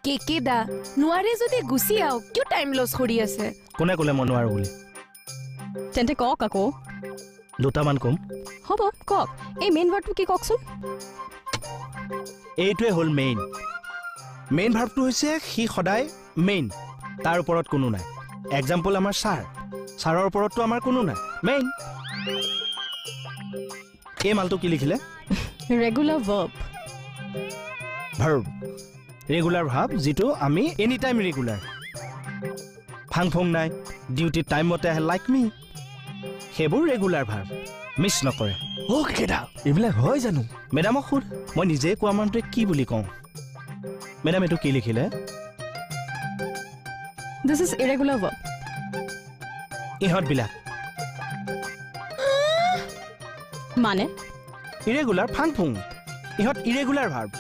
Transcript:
কে দা নোৱাৰে যদি গুচি আহক, কিয় টাইম লছ কৰি আছে? কোনে ক'লে মই নোৱাৰো বুলি? তেন্তে কওক আকৌ। দুটামান ক'ম। হ'ব কওক। এই মেইন ভাৰ্বটো কি কওকচোন? এইটোৱে হ'ল মেইন। মেইন ভাৰ্বটো হৈছে সি সদায় মেইন, তাৰ ওপৰত কোনো নাই। এক্সাম্পল আমাৰ ছাৰ, ছাৰৰ ওপৰততো আমাৰ কোনো নাই, মেইন। এই মালটো কি লিখিলে? Regular verb. Verb, regular verb, যিটো আমি এনি টাইম ৰেগুলাৰ, ফাং ফুং নাই, ডিউটি টাইম মতে আহে, লাইক মি, সেইবোৰ ৰেগুলাৰ ভাৰ্ব, মিছ নকৰে। অ'কে দা, এইবিলাক হয় জানো? মেডামক সোধ, মই নিজে কোৱা মানুহটোৱে কি বুলি কওঁ। মেডাম এইটো কি লিখিলে? This is irregular verb. ইহঁতবিলাক মানে ইৰেগুলাৰ, ফাং ফুং, ইহঁত ইৰেগুলাৰ ভাৰ্ব।